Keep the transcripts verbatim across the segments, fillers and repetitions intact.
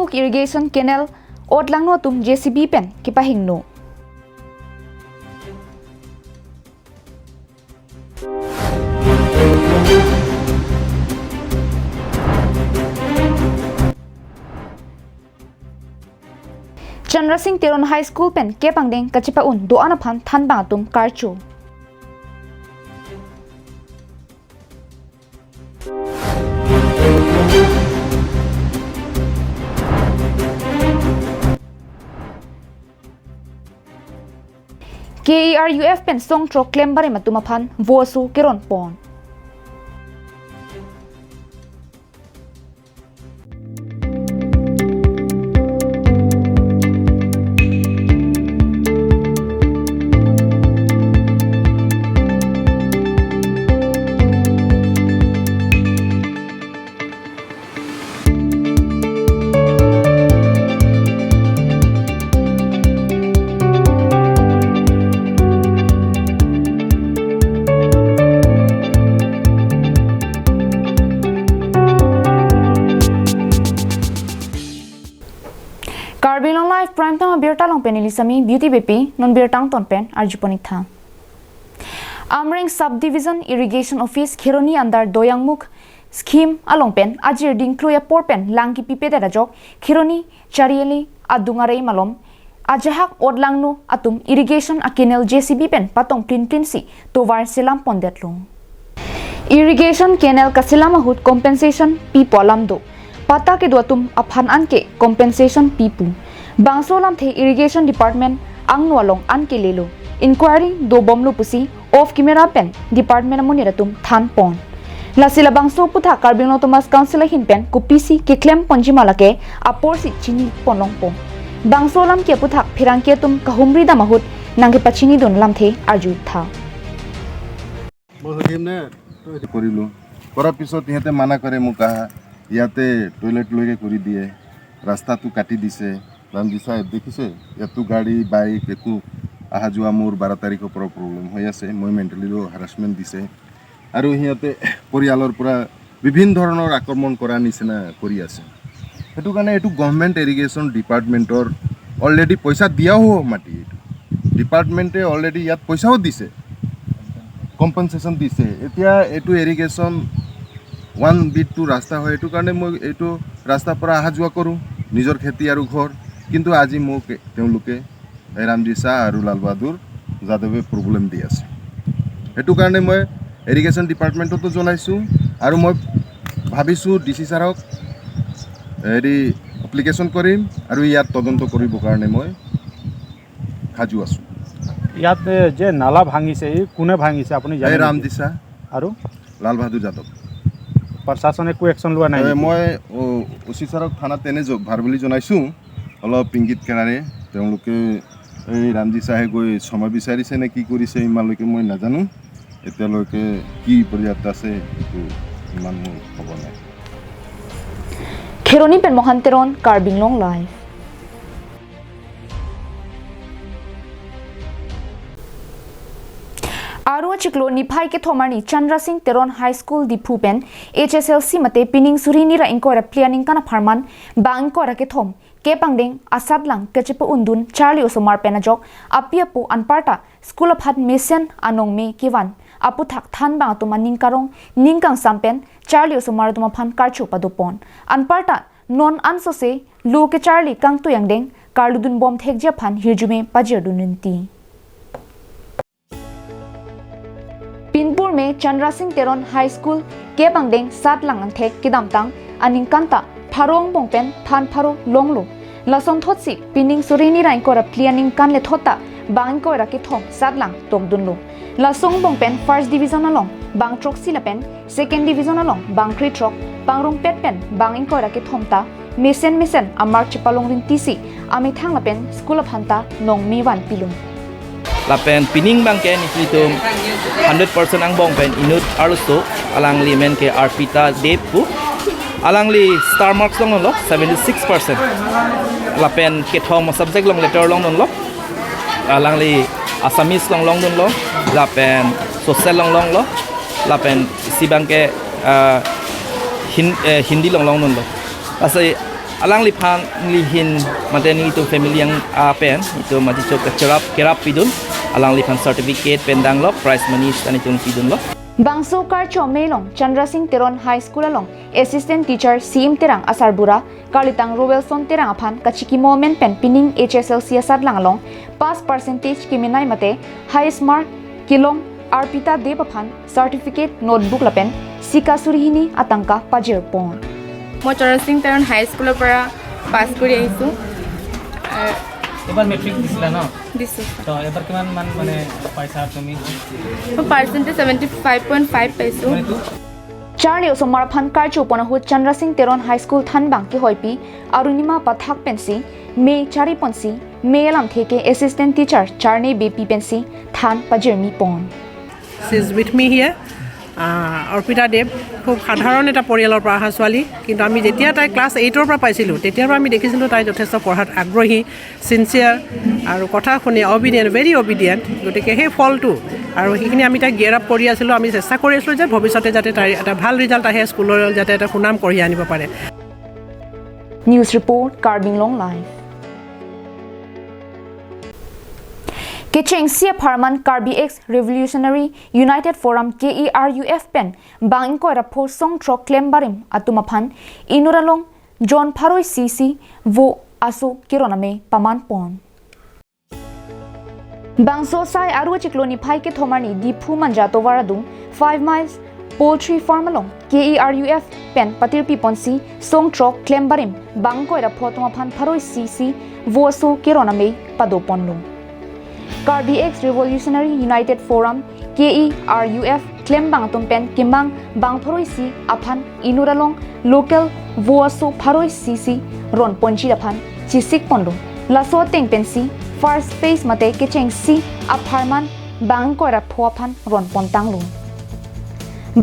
Irrigation canal otlangno atum J C B pen kepahingno. Chandra Singh Teron High School pen kep angdeng kachepa-un do-an aphan thanbang atum karcho. K E R U F pen songthrok klembarim atum aphan voso keron pon. Karbi Anglong Live Prime Time abirta along pen neli Sami Beauty Beypi, non birta angton pen arjupon-ik tha. Amreng Subdivision Irrigation Office Kheroni under Doyangmukh scheme along pen ajir dingklui apor pen lang kipipedet ajok Kheroni Chariali adung arei malom ajahak otlangno atum irrigation a canal J C B pen patong plinplin si tovar selam pondetlo. Irrigation canal kaselam ahut compensation pipo alam do. Patta kedo atum aphan anke compensation pipo. Bangso alamthe Irrigation Department angno along anke lelo. Inquiry dobomlo pusi off camera pen department amonit atum thanpon. Lasi labangso aputhak Karbi Anglong Autonomous Council ahin pen kopisi keklem ponji ma lake aporsi chini ponlongpo. Bangso alam ke aputhak pherangke atum kahumri dam ahut nangkepachinidun alamthe arju-ik tha. মই সুধিম নে? তই কৰিলোঁ। কৰাৰ পিছত সিহঁতে মানা কৰে মোক, আহা, ইয়াতে টয়লেট লৈকে কৰি দিয়ে, ৰাস্তাটো কাটি দিছে। ৰামজি চাই দেখিছে, ইয়াততো গাড়ী, বাইক একো অহা যোৱা মোৰ বাৰ তাৰিখৰ পৰা প্ৰব্লেম হৈ আছে। মই মেণ্টেলিও হাৰাছমেণ্ট দিছে আৰু সিহঁতে পৰিয়ালৰ পৰা বিভিন্ন ধৰণৰ আক্ৰমণ কৰা নিচিনা কৰি আছে। সেইটো কাৰণে এইটো গভৰ্ণমেণ্ট ইৰিগেশ্যন ডিপাৰ্টমেণ্টৰ অলৰেডি পইচা দিয়াও হ'ব মাটি। এইটো ডিপাৰ্টমেণ্টে অলৰেডি ইয়াত পইচাও দিছে, কম্পেনচেশ্যন দিছে। এতিয়া এইটো ইৰিগেশ্যন ওৱান বিটটো ৰাস্তা হয়, এইটো কাৰণে মই এইটো ৰাস্তাৰ পৰা অহা যোৱা কৰোঁ, নিজৰ খেতি আৰু ঘৰ। কিন্তু আজি মোক তেওঁলোকে এই ৰামজি শ্বাহ আৰু লাল বাহাদুৰ যাদৱে প্ৰব্লেম দি আছে। সেইটো কাৰণে মই ইৰিগেশ্যন ডিপাৰ্টমেণ্টতো জনাইছোঁ আৰু মই ভাবিছোঁ ডি চি ছাৰক হেৰি এপ্লিকেশ্যন কৰিম আৰু ইয়াত তদন্ত কৰিবৰ কাৰণে মই সাজু আছোঁ। ইয়াত, এ, যে নালা ভাঙিছে, এই কোনে ভাঙিছে আপুনি জানে এই নেকি? ৰামজি শ্বাহ আৰু লাল বাহাদুৰ যাদৱ। প্ৰশাসনে একো একশ্যন লোৱা নাই এ, নেকি? মই, অ, অ চি ছাৰক থানাত তেনে জ-, ভাৰ বুলি জনাইছোঁ, অলপ ইংগিত কেৰাৰে। তেওঁলোকে এই ৰামজি শ্বাহে গৈ ক্ষমা বিচাৰিছে নে কি কৰিছে, ইমানলৈকে মই নাজানো। এতিয়ালৈকে কি পৰ্যায়ত আছে, এইটো ইমান মোৰ খবৰ নাই। Kheroni pen Mohan Teron, Karbi Anglong Live. Aru achiklo niphai kethom arni Chandra Singh Teron High School Diphu pen H S L C mate pining suri hini ra ingkoi ra phli aningkan apharman bang ingkoi ra kethom kep angdeng asatlang kachepa-undun charli osomar pen ajok api apo anparta school aphan mesen anong me kevan aputhak thanbang atum aning karong ning kangsam pen charli osomar atum aphan karcho padopon. Anparta non ansose lo kecharli kangtui angdeng karludunbom thekji aphan hirjume pajirdun rinti. Pinpur me Chandra Singh Teron High School kep angdeng satlang angthek kedamtang aningkan ta pharo angbong pen than pharo longlo. Lasonthotsi pining suri hini ra ingkoi ra phli aningkan lethot ta bang ingkoi ra kethom satlang tokdunlo. Laso angbong pen first division along bang throksi lapen second division along bang krethrok, pangrungpet pen bang ingkoi ra kethom ta mesen mesen amark chepalong rintisi amethang lapen school aphan ta nong me vanpilo. Lapen pining bangke nelitum hundred percent angbong pen inut arloso alangli amen ke Arpita Deb pu. Alangli star marks longlo seventy six percent. Lapen kethom subject along letter longlo. Alangli Assamese along longdunlo, lapen social along longlo, lapen isi bangke, ah, Hin-, eh, Hindi along longdunlo. Lasi Alangliphan nelihin mate nelitum family ang apen itum mati chok kacherap kerap pidun. Alangliphan certificate pen danglok prize money sita nelitum pidunlo. Bangso karcho amelong Chandra Singh Teron High School along Assistant Teacher Sim Terang asarbura karlitang Roelson Terang aphan kachikimo amen pen pining H S L C asatlang along pass percentage kemenei mate highest mark kelong Arpita Deb aphan certificate, notebook lapen sika suri hini atangka pajirpon. মই চন্দ্ৰসিং তেৰণ হাইস্কুলৰ পৰা পাছ কৰি আহিছোঁ। আহ, এবাৰ মেট্ৰিক দিছিলা ন? দিছোঁ। তো এবাৰ কিমান মান মানে পাইছা তুমি? মই percentage seventy five point five পাইছোঁ। মানে তো Charli osomar aphan karcho pon ahut Chandra Singh Teron High School thanbang kehoipi Arunima Pathak pensi me chari ponsi me alamthe ke assistant teacher Charne Beypi pensi than pajirmi pon. She is with me here. আহ, অৰ্পিতা দেৱ খুব সাধাৰণ এটা পৰিয়ালৰ পৰা অহা ছোৱালী, কিন্তু আমি যেতিয়া তাই ক্লাছ এইটৰ পৰা পাইছিলোঁ তেতিয়াৰ পৰা আমি দেখিছিলোঁ তাই যথেষ্ট পঢ়াত আগ্ৰহী, ছিনচিয়াৰ আৰু কথা শুনে, অবিডিয়েণ্ট, ভেৰি অবিডিয়েণ্ট। গতিকে সেই ফলটো আৰু সেইখিনি আমি তাইক গিয়াৰ আপ কৰি আছিলোঁ। আমি চেষ্টা কৰি আছিলোঁ যে ভৱিষ্যতে যাতে তাইৰ এটা ভাল ৰিজাল্ট আহে, স্কুলৰ যাতে এটা সুনাম কঢ়িয়াই আনিব পাৰে। News report, Karbi Anglong Live. Kechengsi apharman Karbi Ex Revolutionary United Forum K E R U F pen bang ingkoi ra pho song throk klem barim atum aphan inut along jon pharo isi isi vo aso keron amei paman pon. Bangso asai Aru achiklo niphai kethom arni Diphu Manja tovar adung five miles poultry farm along K E R U F pen patirpi ponsi song throk klem barim bang ingkoi ra pho atum aphan pharo isi isi vo aso keron amei pado ponlo. Karbi Ex Revolutionary United Forum K E R U F klembang atum pen kemang bang pharo isi aphan inut along local vo aso pharo isi isi ron ponji aphan chesik ponlo. Laso ateng pensi first phase mate kechengsi apharman bang ingkoi ra pho aphan ron pon tanglo.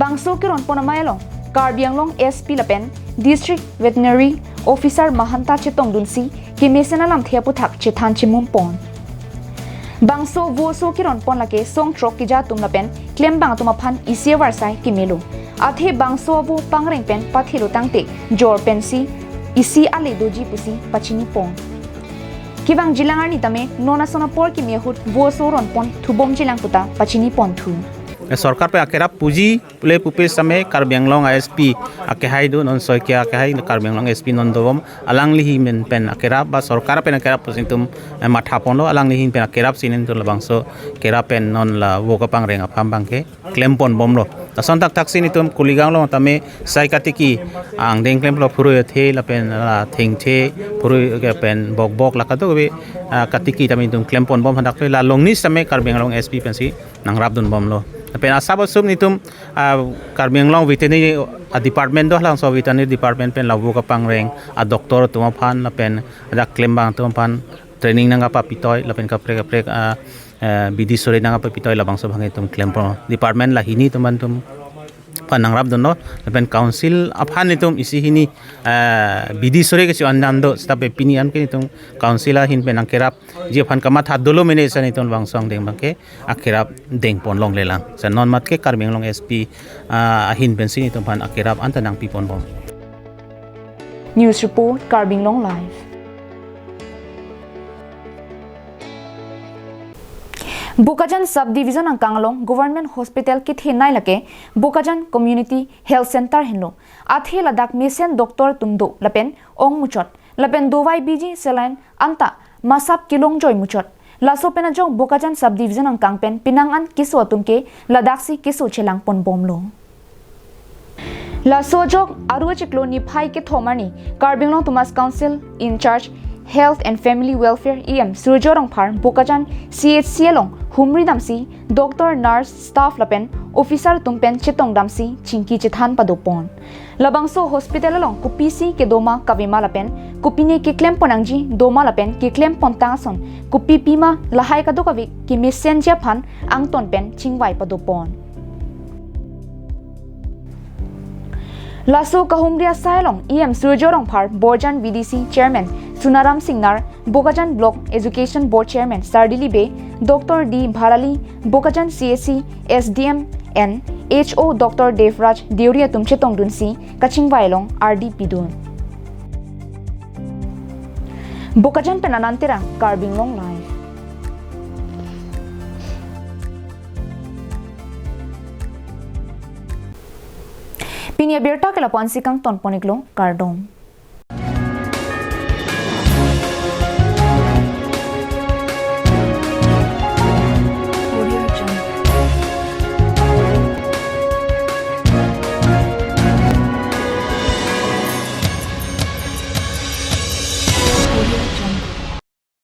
Bangso keron pon amei along Karbi Anglong S P lapen District Veterinary Officer mahanta chetongdunsi kemesen alamthe aputhak chethan chemum pon. Bangso vo aso keron pon lake song throk keja atum lapen klembang atum aphan isi avarsai kemelo. Athe bangso avo pangreng pen pathelo tangte jor pensi isi ale doji pusi pachini pon. Kevangjilang arni tame non ason apor keme ahut vo aso ron pon thubomjilang puta pachini ponthu. চৰকাৰ পে আকেৰাপ পুঁজি লে পুপে চামে কাৰ্বি Anglong I S P আকেহাই দু নন ছয়কে আকেহাই কাৰ্বি আংলং এছ পি নন্দবম আলাংলিহি মেন পেন আকেৰাপ বা চৰকাৰ পেন আকেৰাপ পচিনতুম মাথা পনো আলাংলিহি পেন আকেৰাপ চিনিন তুলা বাংসো কেৰাপ পেন নন la vo kapangreng aphan bangke klem ponbomlo. Lason thakthak si nitum Kuligang along tame sai katiki angdeng klemlo phurui athe lapen la thengthe phurui ke pen bokbok la kadokave katiki tame nitum klem ponbom hadak la longni same Karbi Anglong S P pensi nangrapdunbomlo. Lapen asap asum nitum ah, Karbi Anglong veterinary ah, department do halangso veterinary department pen la vo kapangreng a doctor atum aphan lapen ajak klembang atum aphan training nangkapapitoi lapen kaprek kaprek ah, eh, bidi sore nangkapapitoi labangso bangke itum klem ponlo. Department la hini atum aphan itum aphan nangrapdunlo lapen council aphan itum isi hini eh, bidi sore kesi andan do setape pini an ke itum council ahin pen nangkerapji aphan kamatha dolo mene isan itum labangso angdeng bangke akerap deng pon longlelang. Sa non mat ke Karbi Anglong S P ah, ahin pensi itum aphan akerap anta nangpi ponbom. News report, Karbi Anglong Live. Bokajan Subdivision angkang along Government Hospital kethenei lake Bokajan Community Health Center henlo. Athe ladak mesen doctor atum do lapen ong muchot lapen dovai biji saline anta masap kelongjoi muchot. Laso pen ajok Bokajan Subdivision angkang pen penang an keso atum ke ladaksi keso chelang ponbomlo. Laso ajok Aru achiklo niphai kethom arni Karbi Anglong Autonomous Council in charge Health and Family Welfare E M Surjya Rongphar Bokajan C H C along humri damsi doctor, nurse, staff lapen officer atum pen chetongdamsi chingki chethan padopon. Labangso hospital along kopisi kedoma kavema lapen kopine keklem ponnangji doma lapen keklem pontang ason kopi pima lahai kadokave kemesenji aphan angton pen chingvai padopon. Laso kahumri asai along E M Surjya Rongphar, Borjan V D C Chairman Sunaram Singnar, Bokajan Block Education Board Chairman Sardili Bey, Doctor D Bharali, Bokajan C H C S D M and H O Doctor Devraj Deuri atum chetongdunsi kachingvai along ardi pidun. Bokajan pen Anand Terang, Karbi Anglong Live. Pini abirta ke lapu-an si kangton pon-iklo, kardom.